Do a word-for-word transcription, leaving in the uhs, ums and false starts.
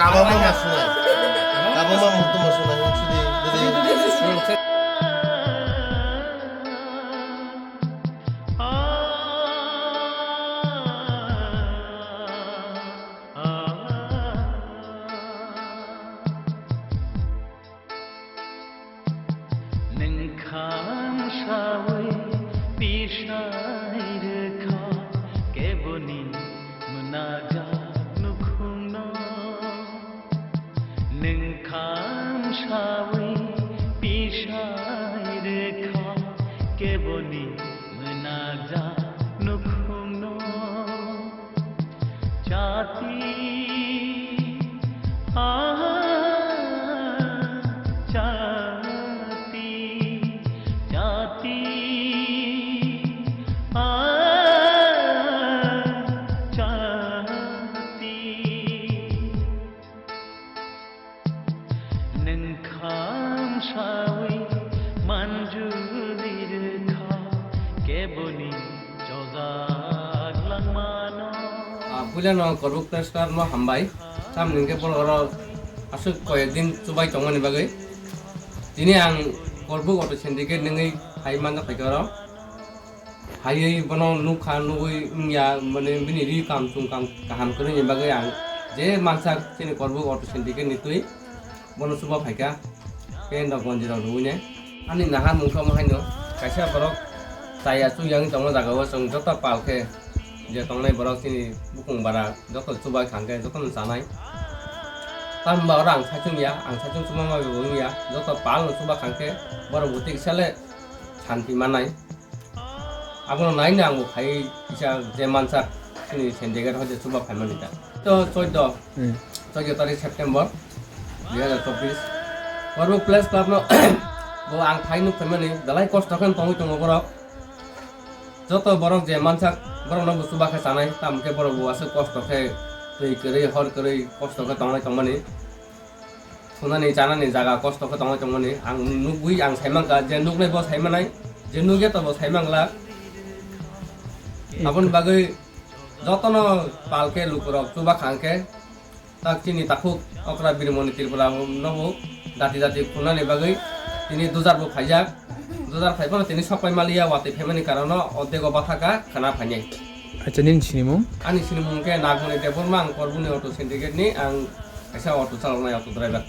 Kabangma ma sunai. Kabangma muktuma sunai, wng sidi, bidi. Nwng kham sawi pisai rwkha keboni mwnajak nukhungno. Nwng kham sawi pisai rwkha keboni mwnajak nukhungno. Chati, ah, chati, chati, ah, chati. Nwng kham sawi manjuli rwkha keboni chojak langmano. Ah, puilano Korbuk Press Club no hambai. Tamni hwnkhe borok oro aswk koyek din chubai tongmani bagwi. Tini ang Korbuk Auto Syndicate nungwi phai manjak phaikha oro. Haiwi bono nukha, nugwi wngya, mane bini ri kam chum kam kaham kwrwini bagwi ang je mansak chini Korbuk Auto Syndicate ni twi bono chuba phaikha, pant rok gonji rok rwwi ne. Ani naharmung khe omo haino, kaisa borok chaya chukya wngwi tongma jaga o chwng joto pal khe je tongnai borok chini bukung bara joto chuba khang khe jotono chanai. Tamni ba oro ang saichung ya, ang saichung chuba ma bo wngya, joto pal no chuba khang khe borok bo tiksa le santi manai. Abono naina ang bo phai kisa je mansak chini Syndicate hoite chuba phaimani ta. To chwdw, Hmm. chwdw tarik September dui hazar chobbish. Korbuk Press Club no bo ang phai nuk phaimani, belai kosto khe tongwi tongo borok. Joto borok je mansak borok no bo chuba khe chanai, tamo khe borok bo aswk kosto khe twi kwrwi hor kwrwi kosto khe tongnai tongmani. Thunani chanani jaga kosto khe tongwi tongmani ang nukgwi ang saimangkha je nuknai bo saimanai, je nukya to bo saimangla. Aboni bagwi jotono palkhe lukurok chuba khangkhe tak chini takhuk okra birmoni Tripura nobo dati dati khunani bagwi tini dujar bo phaijak. Dujar phaiphano tini sokpai maliya watwi phaimani karono ordego bathaka khana phainai. Acha, nini sinimung? Ani sinimung khe Nagmani Debbarma, ang Korbuni Auto Syndicate ni, ang kaisa auto chaloknai, auto driver.